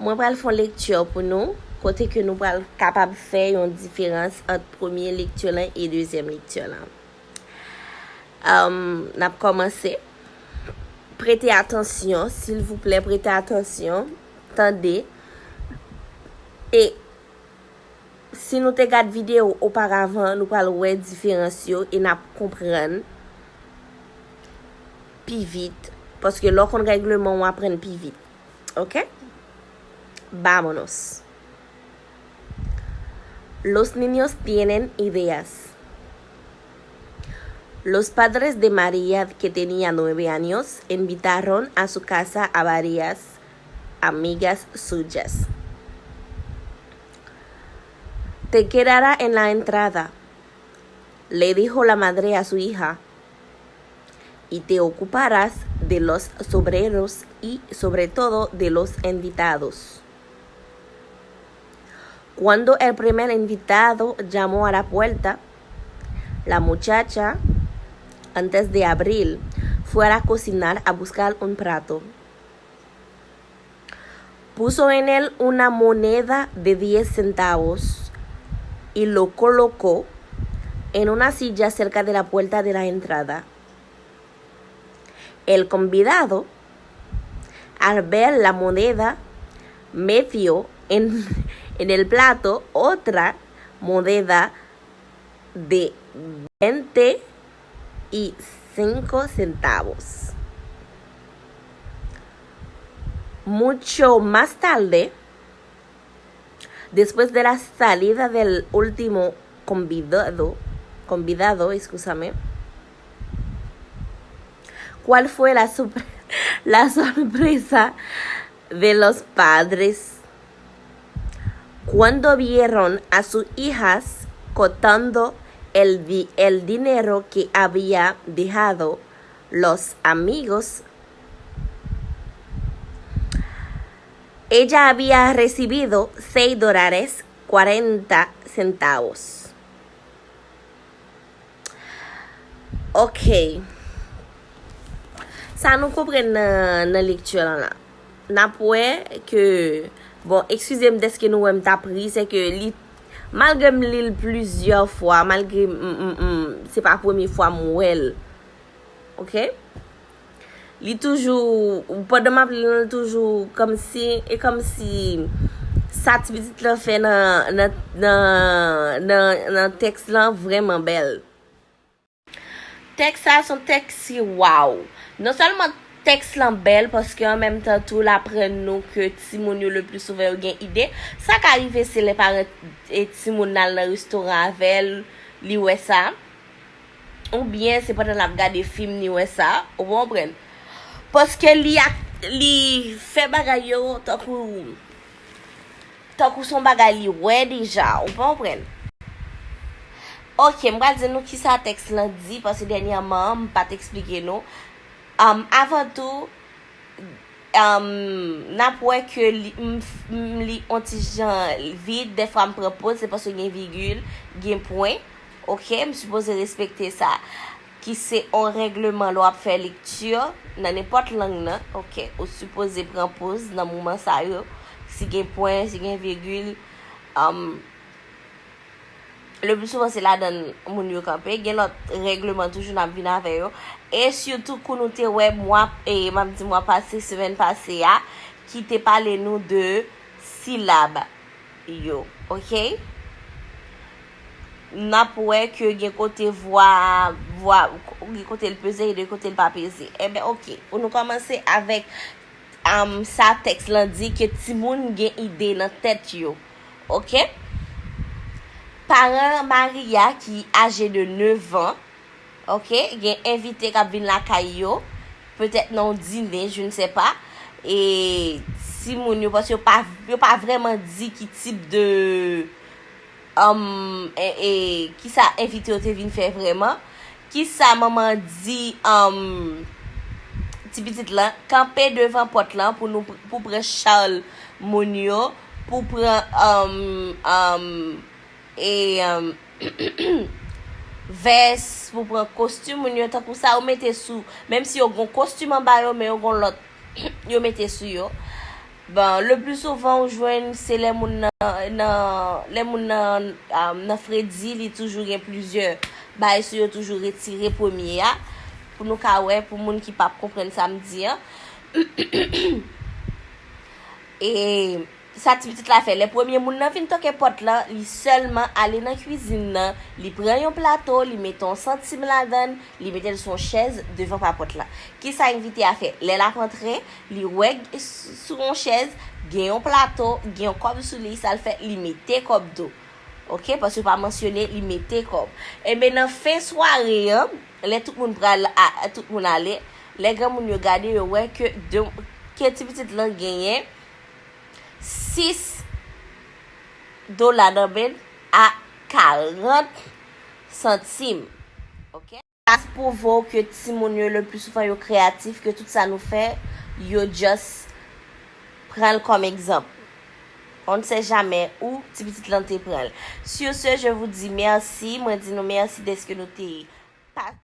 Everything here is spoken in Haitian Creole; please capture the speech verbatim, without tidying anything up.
Mwen pral fè yon lekti pou nou, kote ke nou pral kapab fè yon diferans ant premye lekti lan e dezyèm lekti lan. Um, n ap kòmanse. Prete atansyon, silvouplè, prete atansyon. Tande. E si nou te gad videyo oparavan, nou pral wè diferans yo e n ap konprann pi vit. Paske lè w konn règleman, w aprann pi vit. Ok? Vámonos. Los niños tienen ideas. Los padres de María, que tenía nueve años, invitaron a su casa a varias amigas suyas. Te quedará en la entrada, le dijo la madre a su hija, y te ocuparás de los obreros y sobre todo de los invitados. Cuando el primer invitado llamó a la puerta, la muchacha, antes de abrir, fue a la cocina a buscar un plato. Puso en él una moneda de diez centavos y lo colocó en una silla cerca de la puerta de la entrada. El convidado, al ver la moneda, metió en, en el plato otra moneda de veinte y cinco centavos. Mucho más tarde, después de la salida del último convidado, convidado, excúsame, ¿cuál fue la, la sorpresa de los padres cuando vieron a sus hijas contando el, el dinero que había dejado los amigos? Ella había recibido seis dólares cuarenta centavos. Ok. Sa nou konprann nan, nan lekti lan la. N ap wè ke, bon, eskize m dèske nou wè m t ap ri, se ke li, malgre m li l plizyè fwa, malgre m, m, m, se pa premye fwa m wè l. Ok? Li toujou, pandan m ap li l, li toujou kòmsi, e kòmsi sa ti pitit lan fè nan, nan, nan, nan, nan tèks lan vrèman bèl. Tèks sa a se yon tèks ki waw. Non sèlman tèks lan bèl, paske an menm tan tou l aprann nou ke timoun yo le pli souvan yo gen ide. Sa ka rive se lè paran e timoun nan al nan restoran avè l, li wè sa. Oubyen se pandan l ap gade fim li wè sa, ou konprann? Paske li ak, li fè bagay yo tankou, tankou se yon bagay li wè deja, ou konprann? Ok, m pral di nou kisa tèks lan di, paske dènyèman, m pa t eksplike nou. Um, avan tou, um, n ap wè ke li, m, m li on ti jan vid, dèfwa m pran poz, se paske gen vigil, gen pwen. Ok, m sipoze respekte sa. Ki se on règleman lè w ap fè lekti nan nenpòt lang nan. Ok, ou sipoze pran poz nan moman sa yo. Si gen pwen, si gen vigil, um, le pli souvan se ladan moun yo kanpe. Gen lòt règleman toujou n ap vin avè yo. E sitou kou nou te wè mwa, e m ap di mwa pase, semèn pase a, ki te pale nou de silab yo, ok? N ap wè ke gen kote vwa, vwa, gen kote l peze e de kote l pa peze. Enben, ok, pou nou kòmanse avèk, um, sa tèks lan di ke timoun gen ide nan tèt yo, ok? Paran Maria ki aje de nev an, ok, gen envite k ap vin lakay yo, petèt nan yon dine, je ne sais pas. E timoun yo, paske yo pa, yo pa vrèman di ki tip de, um, e, e, kisa envite yo te vin fè vrèman. Kisa manman di, um, ti pitit lan, kanpe devan pòt lan pou nou, pou pran chal moun yo, pou pran, um, um, e, um, vès, pou pran kostim moun yo, tankou sa yo mete sou, menm si yo gon kostim anba yo, men yo gon lòt yo mete sou yo. Bon, le plus souvent ou jwenn se lè moun nan, nan lè moun nan, um, nan fredi, li toujou gen plizyè bagay sou yo, toujou retire premye a. Pou nou ka wè, pou moun ki p ap konprann sa m di an. E sa ti pitit la fè, lè premye moun nan vin toke pòt lan, li sèlman ale nan kwizin nan, li pran yon plato, li mete yon santim ladan l, li mete l sou yon chèz devan pa pòt lan. Kisa envite a fè? Lè l ap antre, li wè sou yon chèz, gen yon plato, gen yon kòb sou li, sa l fè, li mete kòb tou. Oke, paske yo pa mansyone li mete kòb. Enben, nan fen sware an, lè tout moun pral, a, tout moun ale, lè granmoun yo gade, yo wè ke de, ke ti pitit lan genyen sis dola nan men l a karant santim. Oke? Sa pwouve w ke timoun yo, le plus souvent, yo kreyatif, ke tout sa nou fè, yo just pran l kòm egzanp. On ne sait jamais où ti pitit lan te pran l. Sur ce, je vous dis merci. Mwen di nou mèsi dèske nou te